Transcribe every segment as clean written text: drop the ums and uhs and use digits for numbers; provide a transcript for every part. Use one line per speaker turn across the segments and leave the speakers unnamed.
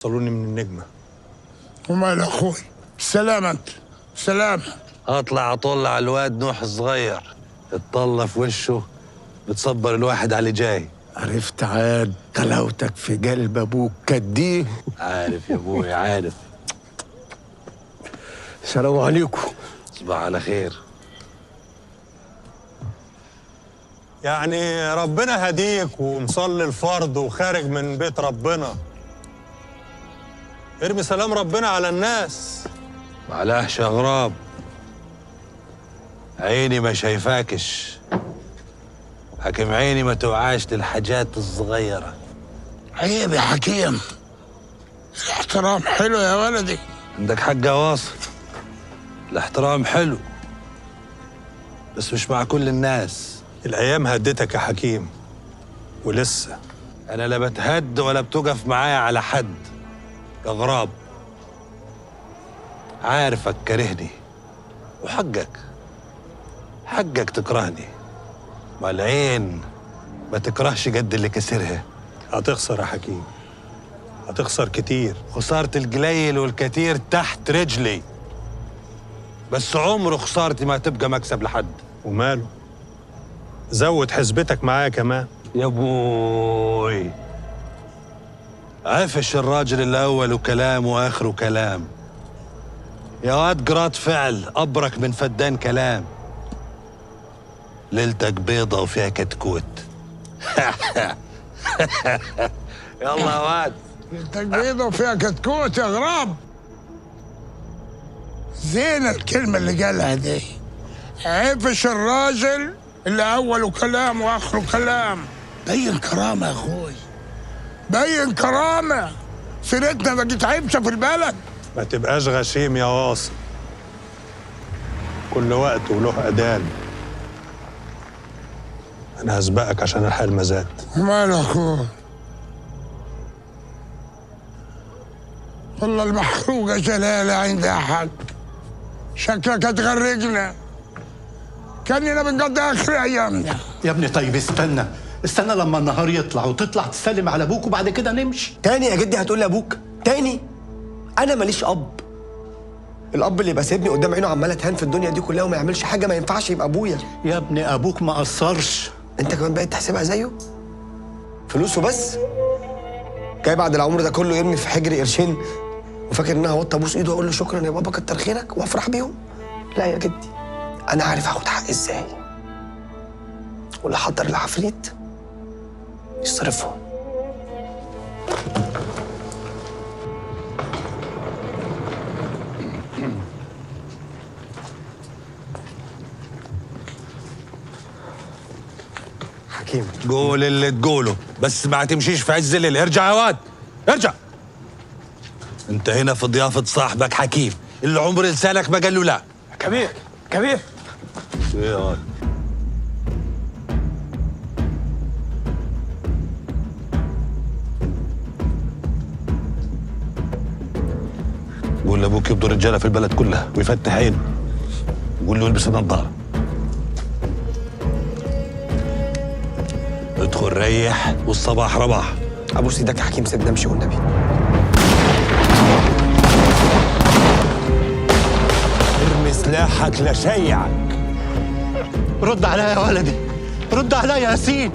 وصلوني من النجمة.
ومال اخوي، سلامة انت، سلامة.
اطلع اطل على الواد نوح الصغير، الطلة في وشه بتصبر الواحد على اللي جاي.
عرفت عاد غلاوتك في قلب ابوك كدية.
عارف يا ابوي عارف.
السلام عليكم.
صباح على خير.
يعني ربنا هديك ومصلي الفرض وخارج من بيت ربنا. ارمي سلام ربنا على الناس.
معلش يا غراب، عيني ما شايفاكش، حكيم عيني ما توعاش للحاجات الصغيرة.
عيب يا حكيم، الاحترام حلو يا ولدي.
عندك حق يا واصل، الاحترام حلو بس مش مع كل الناس.
الأيام هدتك يا حكيم ولسه.
أنا لا بتهد ولا بتقف معايا على حد يا غراب. عارفك كرهني وحقك، حقك تكرهني، ما العين ما تكرهش قد اللي كسرها.
هتخسر يا حكيم، هتخسر كتير.
خسارة القليل والكتير تحت رجلي، بس عمر خسارتي ما تبقى مكسب لحد.
وماله، زود حسبتك معايا كمان.
يا بوي، عفش الراجل الأول وكلام وآخره كلام. يا واد جرات فعل أبرك من فدان كلام. ليلتك بيضة وفيها كتكوت. يلا يا واد.
ليلتك بيضة وفيها كتكوت يا غراب. زين الكلمة اللي قالها دي. عفش الراجل اللي أوله كلام وآخره كلام. بين كرامة يا أخوي، بين كرامة. سيرتنا بقت عيبشة في البلد.
ما تبقاش غشيم يا واصل، كل وقت وله أذان. أنا هسبقك عشان ألحق المزاد.
وماله يا أخوي؟ والله المحروقة جلالة عندها حق. شكلك هتغرقنا، كأننا بنقضي آخر أيامنا.
يا ابني طيب استنى، استنى لما النهار يطلع وتطلع تسلم على أبوك وبعد كده نمشي.
تاني يا جدي هتقول لأبوك؟ تاني؟ أنا ماليش أب. الأب اللي يبقى سايبني قدام عينه عمالة تهان في الدنيا دي كلها وما يعملش حاجة ما ينفعش يبقى أبويا.
يا ابني أبوك ما قصرش.
أنت كمان بقيت تحسبها زيه؟ فلوسه بس؟ جاي بعد العمر ده كله يرمي في حجري قرشين وفاكر إن أنا هوطي أبوس إيده وأقول له شكرا يا بابا كتر خيرك وأفرح بيهم؟ لا يا جدي، أنا عارف هاخد حقي إزاي. واللي حضر العفريت يصرفهم. حكيم
قول اللي تقوله بس ما تمشيش في عز الليل. ارجع يا واد، ارجع. انت هنا في ضيافة صاحبك حكيم اللي عمر لسانك ما قال له لا.
كبير كبير.
ايه يا واد؟ قول لابوك يبدو رجاله في البلد كلها ويفتح عينه، وقول له البس النظارة. ادخل ريح والصباح رباح.
ابوس ايدك يا حكيم، سيبني امشي والنبي.
ارمي سلاحك لشيعك.
رد عليا يا ولدي، رد عليا يا ياسين.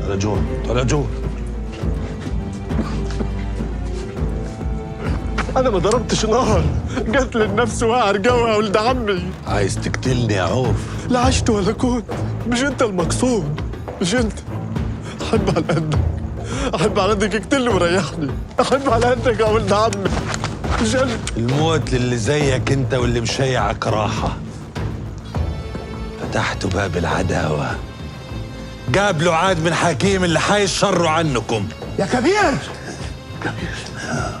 طلع جوا، طلع جوا.
أنا ما ضربتش نار، جت للنفس وقع جوا يا ولد عمي.
عايز تقتلني يا عوف؟
لا عشت ولا كنت، مش أنت المقصود، مش أنت. أحب على قدك، أحب على قدك، اقتلني وريحني. أحب على قدك يا ولد عمي، مش أنت.
الموت للي زيك أنت واللي مشيعك راحة. فتحتوا باب العداوة، قابلوا عاد من حكيم اللي حيشروا عنكم.
يا كبير، كبير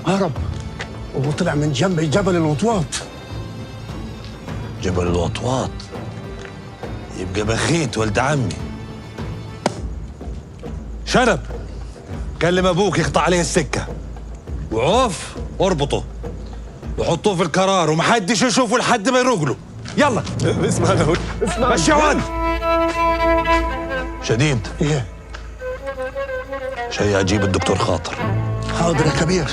هرب وطلع من جنب جبل الوطواط.
جبل الوطواط؟ يبقى بخيت ولد عمي. شنب كلم ابوك يقطع عليه السكة، وعوف اربطه وحطوه في القرار ومحدش يشوفه لحد ما يرجله. يلا
اسمع انا، اسمع.
مشي يا واد. شديد.
ايه؟
شيء اجيب الدكتور خاطر.
حاضر يا كبير.